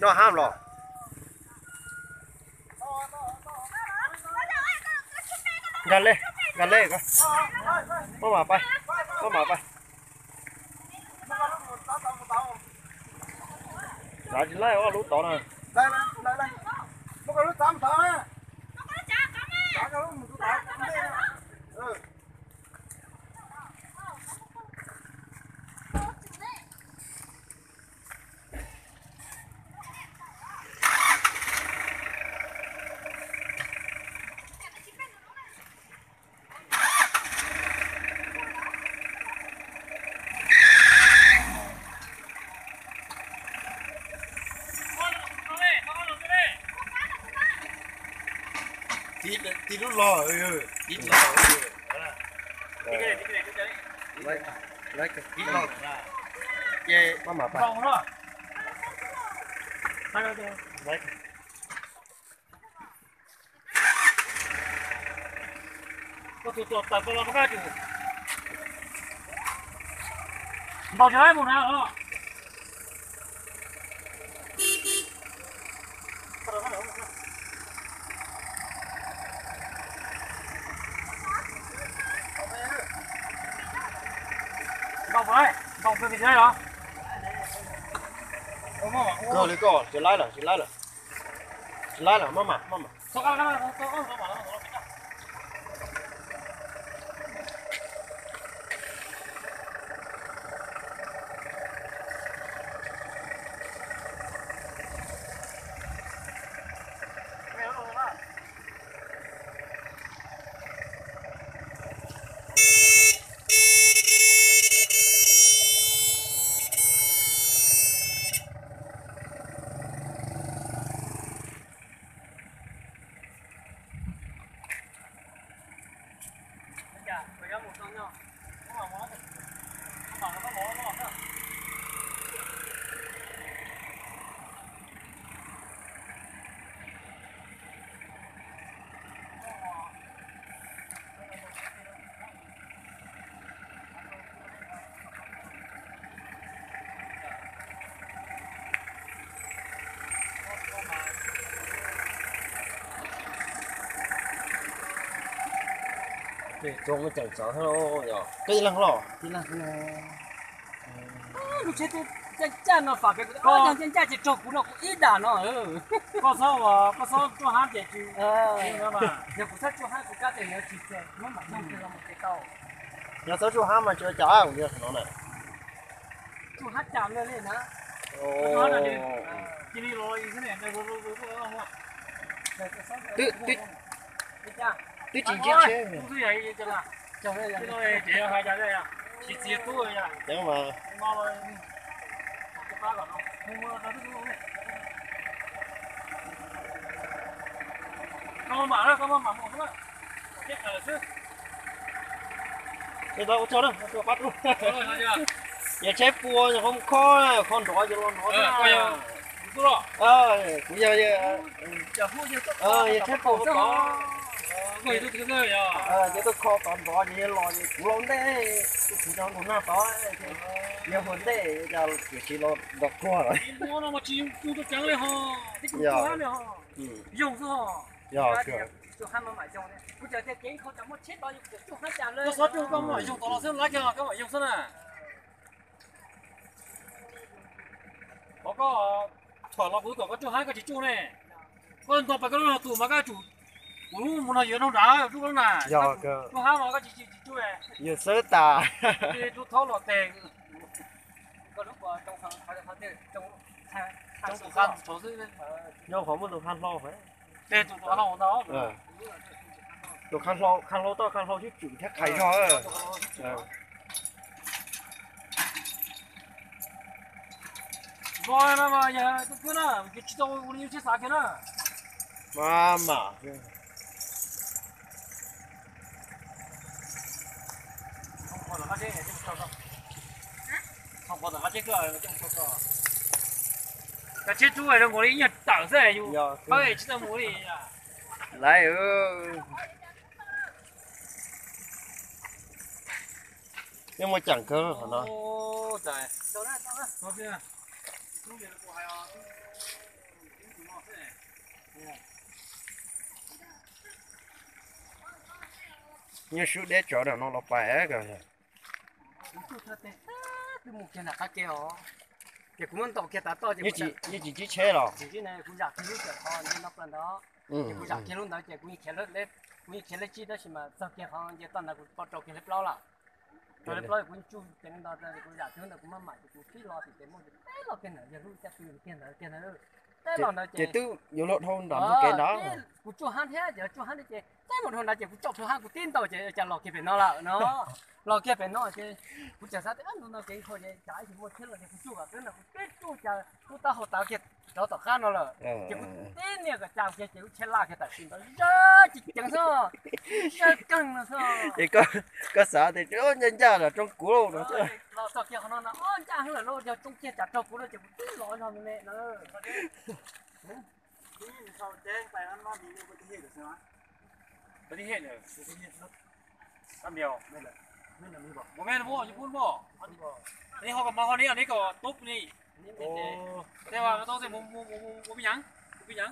Noj hab los. Nkag le, nkag le ko. Maj mam pais, maj mam pais. Tsav tsis laij, ob lub tod na. Tib lub log, tib log, tib log. Ces maj mam pais. Ntaus tsis laib mus na. Ntaus puas laib? Ntaus kawg tsis laib los? Kawg li koj, tsis laib lawm, tsis laib lawm. Tsis laib lawm, maj mam, maj mam. Txog muab ceem txawv thiab lauj, yog koj ib leeg los? Lub tsheb tub ncaj ncaj no fam pem kuv, ncaj ncaj ces raug kuv no kuv ib dam no. Koj txhob, koj txhob tsuj hab ces tsis, yog kuv txhob tsuj hab kuv kab tes yuav tsis txawm muab mam txog kiag los mus ces tau. Yog txhob tsuj hab mas tsis ua cas, kuv yog no na. Tsuj hab cas lawm li na. Cia li los xwb ne. Twb, twb, twb tsis ntsib tsheb. Ceev mas. Tsis tau ua tsaug na, pab rub. Yog tsheb puas yog qhov khob, khob nrov ces los nrov thiab. Kuv yog, yog tsheb puas tod, ces tuaj kho tod nrov ces yog los ces kuv lau ntej, kuv cov nkaus nag tod, yog hua ntej, tiam sis los nrov kuag lawm. Yog, yog. Koj xov tsuj koj mam yoog tod los xwb, lab kiag los koj mam yoog xwb na. Qhov koj thuam los kuv kom koj tsuj hab koj tsis tsuj ne. Koj ntog pas koj lub no tus mas koj tsum, kuv lub mus no yuav nrog nrad lub na. Tsuj hab los koj tsis tsuj. Yog xwb tas. Lub thaub los tes. Nyob qhov muaj tus qhab hlau. Tus qhab hlau, qhab hlau toj qhab hlau sib tswm thiab qhais zog. Tus no mas yog tus kub na, ces tsis tau ua li yus tsheb xav kiag na. Mas mas. Cov tsheb rub zoo nkaus li ib nyuag tawm xwb yus pab tsis tau mus li. Laiv, yeej muaj ceem kawg qhov no. Nyob sub deb tsov nram no los pais ko. Kuv tsuj thawj teg twb mus kiag nram qab ke os. Ces kuv muab ntaus kiag tav toj ces yeej tsis ntsib tsheb los? Tsis ntsib ne, kuv zam kiag lub sij hawm qhov nce no plaws ntawd. Ces kuv zam kiag lub ntawd ces kuv, kuv yeej khiav leb tsib tab sis mas txog kiag qhov nce toj ntawd kuv pom rau kiag leb plaub lawm. Rau leb plaub kuv tsuj ces ntawd kuv zam kiag lub ntawd kuv maj mam ces kuv tib lo tim tes muaj ces teb los kiag ntawd yog lub caj tw kiag ntawd kiag ntawd. Teb los ntawd ces twb yuav luag dhau nram ntug kev ntawd. Kuv tsuj hab thiab ces tsuj hab thiab ces teb mus dhau ntawd ces kuv coj plhu hab kuv tib ntaus ces cas los kiag pem no lawm no. Los kiag pem no ces kuv txawm xav tias ntu no kev nkhaus ces tsam ib ntsis muaj tsheb los ces kuv tsuj kom twb no kuv tib tsuj cas lub taub hau tawv kiag rov tom qab no lawm. Ces kuv tib nias kom cas kiag ces lub tsheb laj kiag tam sim ntawd zawj ceev ceev xwb, zawj keeg no xwb. Es koj xav tias ncaj ncaj los tsoo kuv lauj no. Los txog kiag qhov no no ncaj heev lawm lauj, yog tsoo kiag tsam raug kuv no ces kuv twb los zog me me no. Ua li ho kom mov ho li, ho li kom tub li. Tej ua tau tej ua pij nyav, pij nyav.